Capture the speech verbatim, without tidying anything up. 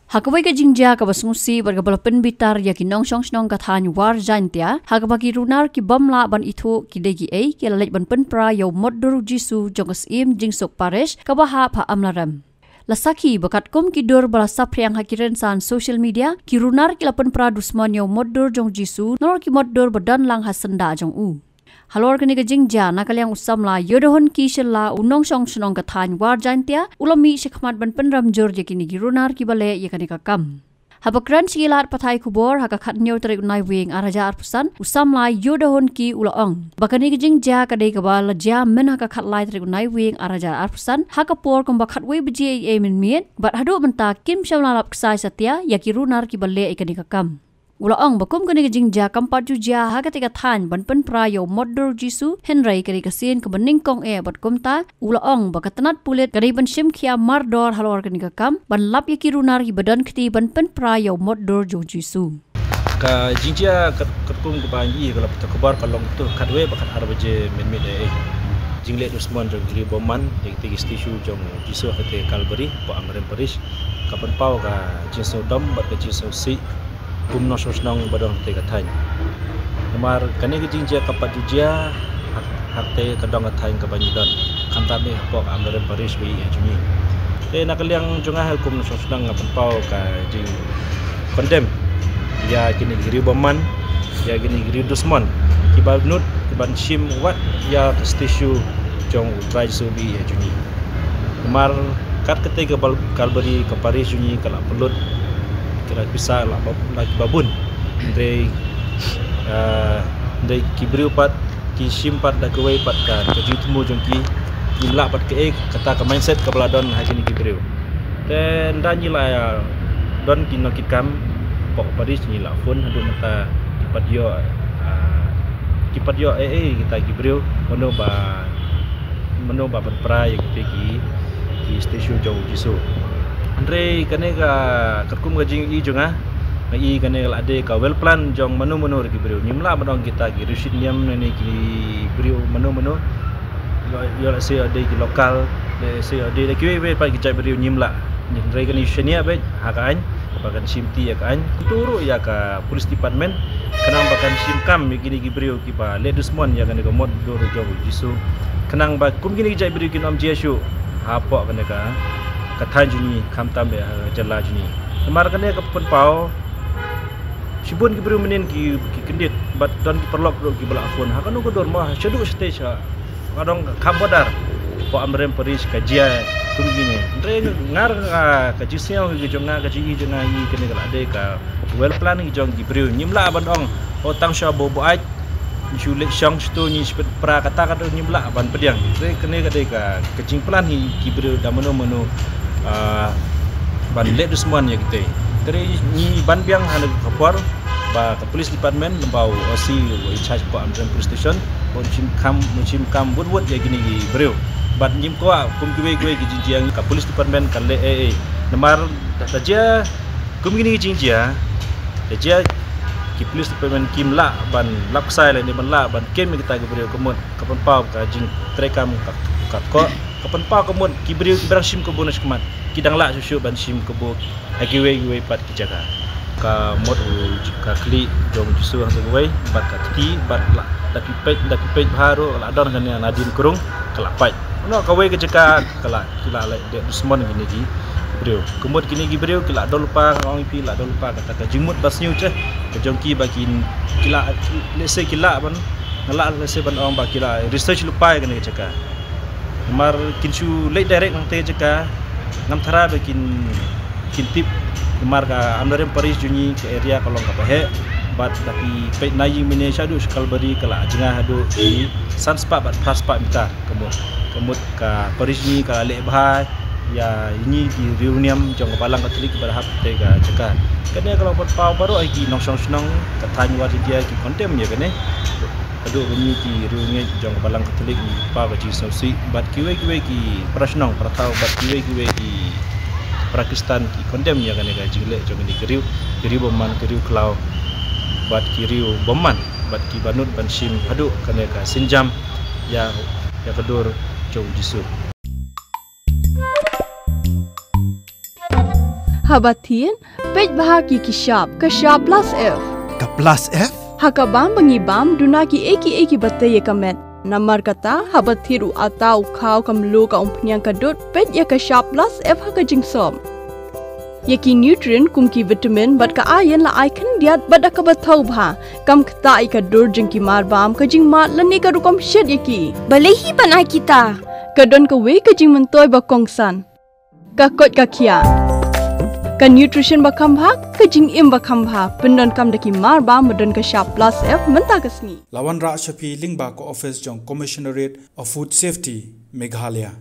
Ha kawei ka jingjia kaba sngewsih bad kaba la pynbitar ïa ki nongshong shnong ka thaiñ War Jaintia, ha kaba ki runar ki bym lah ban ithuh ki dei kiei, ki la leit ban pynpra ïa u mot dur u Jisu jong ka Syiem Jingsuk Parish kaba hap ha Amlarem. La sakhi ba katkum ki dur ba la saphriang ha ki rynsan social media, ki runar ki la pynpra dusmon ïa u mot dur jong u Jisu, nalor ki mot dur ba don lang ha syndah jong u. Halor kane ka jingjia, na ka liang u samla Yodahun Ki Shylla, u nongshong shnong ka thaiñ War Jaintia, u la mih shakhmat ban pynrem jur ïa kine ki runar kiba leh ïa kane ka kam. Haba kren sha ki lad pathai khubor ha ka khathynñiew tarik u Naiwieng ar hajar arphew san, u samla Yodahun Ki u la ong ba kane ka jingjia ka dei kaba la jia myn ha ka khatlai tarik u Naiwieng ar hajar arphew san, ha ka por kumba khatwei baje eiei mynmiet, bad haduh mynta kim shym la lap ksai satia ïa ki runar kiba leh ïa kane ka kam. U la ong ba kum kane ka jingjia kam pat ju jia ha katei ka thaiñ ban pynpra ïa u mot dur u Jisu, hynrei ka dei ka sien kaba nyngkong eh bad kumta, u la ong ba ka tnat pulit ka dei ban shim khia mardor halor kane ka kam, ban lap ïa ki runar kiba don kti ban pynpra ïa u mot dur jong u Jisu. Ka jingjia kat-, katkum kaba ngi ïohi ha ka lopta khubor ka long tu khatwei bad khatar baje mynmiet eh. Jingleh dusmon jong ki riew bymman ïa kitei ki statue jong u Jisu ha katei ka Calvary, hapoh Amlarem Parish, ka pynpaw ka jingsngewdom bad ka jingsngewsih kum u nongshong shnong ba don ha katei ka thaiñ. Namar kane ka jingjia kam pat ju jia ha, ha katei ka dong ka thaiñ kaba ngi don, khamtam eh hapoh ka Amlarem Parish ba ïeit jong ngi. Te na ka liang jong nga hi kum u nongshong shnong nga pynpaw ka jingkondem ïa kine ki riew bymman, ïa kine ki riew dusmon kiba nud kiban shim wat ïa ka statue jong u Trai Jisu ba ïeit jong ngi. Namar kat katei ka Bal-, Calvary ka parish jong ngi ka la pynlut, ka la pisa la ba-, la kiba bun. Hynrei, ah, hynrei ki briew pat ki shim pat da kawei pat ka, ka jingthmu jong ki, kim lah pat kaei, kata ka mindset kaba la don ha kine ki briew. Te ynda ngi la don ki nongkitkam hapoh parish, ngi la phone haduh mynta kim pat ïoh, ah, kim pat ïoh eiei kita ki briew, mano ba mano ba pynpra ïa kitei ki, ki statue jong u Jisu. Hynrei kane ka katkum ka jingïohi jong nga, nga i kane ka la dei ka well plan jong mano mano ruh ki briew. Ngim lah ban ong kita ki riewshit niam ne ki briew mano mano. Ïoh, ïoh lehse ïoh dei ki local, lehse ïoh dei da kiwei kiwei pat ki jait briew, ngim lah. Hynrei kane shaniah beit ha ka aiñ, ba kan shimti ïa ka aiñ. Kyntu ruh ïa ka police department khnang ba kan shim kam ïa kine ki briew kiba leh dusmon ïa kane ka mot dur jong u Jisu. Khnang ba kum kine ki jait briew kin ym jia shuh hapoh kane ka, ka thaiñ jong ngi, khamtam eh ha ka jylla jong ngi. Namar kane ka pynpaw shibun ki briew mynnin ki, ki kyndit bad don ki paralok ruh kiba la phone. Ha kano ka dur mo, shaduh shatei sha ka dong ka kham border hapoh Amlarem Parish ka jia kum kine. Hynrei nga, nga, ka jingsngew ka jong nga, ka jingïohi jong nga, i kane ka la dei ka well plan ki jong ki briew. Ngim lah ban ong, oh, tang sha ba buaid ngi shu leit shong shatu, ngi shu pynpra, kata ka dei, ngim lah ban pdiang. Hynrei kane ka dei ka, ka jingplan hi ki briew da mano mano, ah, ban leh dusmon ïa kitei. Hynrei ngi ban biang ha kane ka por ba ka police department, ba u O C, u in charge hapoh Amlarem Police Station, un shim kam, un shim kam wut wut ïa kine ki briew. Bad ngim kwah kum kiwei kiwei ki jingjia ka police department kan leh eiei. Namar da, da jia kum kine ki jingjia, da jia ki police department kim lah ban lap ksai lane ban lah ban kem ïa kita ki briew, ka mut ka pynpaw ka jingtreikam ka, ka kyrkhu, ka pynpaw ka mut ki briew kiba dang shim kabu na shakhmat ki dang lah shuh shuh ban shim kabu ha kiwei kiwei pat ki jaka. Ka mot u J-, ka khlieh jong u Jisu hangto kawei, bad ka kti, bad la, da phi peit, da phi peit bha ruh, la don kane nadien krung, ka la pait. Noh kawei ka jaka, ka la, ki la leh dusmon kine ki briew. Ka mut kine ki briew ki la don lypa, nga ong ïa phi, la don lypa kata ka jingmut basniew, ka jong ki ba kin, ki la, lehse ki lah ban, nga lah lehse ban ong ba ki la research lypa ïa kane ka jaka. Namar kin shu leit direct na katei ka jaka, ngam tharai ba kin, kin tip. Namar ka Amlarem Parish jong ngi, ka area ka long kaba heh, bad da phi peit na ïing mane shaduh sha Calvary ka la jngai haduh ki san spah bad phra spah meter. Ka mut, ka mut ka parish jong ngi ka la leh bha ïa ngi ki riewniam jong ka Balang Katholik ba hap katei ka jaka. Kane ka long pynpaw baroh ki nongshong shnong ka thaiñ War Jaintia ki condemn ïa kane. Haduh ba ngi ki riewngeit jong ka Balang Katholik ngi pynpaw ka jingsngewsih bad kiwei kiwei ki para shnong para thaw bad kiwei kiwei ki para Khristan ki condemn ïa kane ka jingleh jong kine ki riew, ki riew bymman, ki riew khlaw bad ki riew bymman bad kiba nud ban shim haduh kane ka sienjam ïa, ïa ka dur jong u Jisu. Haba thied, peit bha ïa ki shap, ka shap plus F. Ka plus F? Ha ka bam ba ngi bam, duna kiei kiei kiba tei ïa ka met. Namar kata, haba thied u atta, u khaw, ka mluh, ka umphniang, ka dud, peit ïa ka shap plus F ha ka jingsop. Ïa ki nutrient kum ki vitamin bad ka iron la ai khyndiat bad da kaba thaw bha. Kam ktah ïa ka dur jong ki marbam, ka jingmad lane ka rukom shet ïa ki. Balei hi ban ai kita? Ka don kawei ka jingmyntoi ba kongsan. Ka koit ka khiah. Ka nutrition ba kham bha, ka jingim ba kham bha. Pyndonkam da ki marbam ba don ka shap plus F mynta ka sngi. La wanrah sha phi lyngba ka office jong Commissionerate of Food Safety, Meghalaya.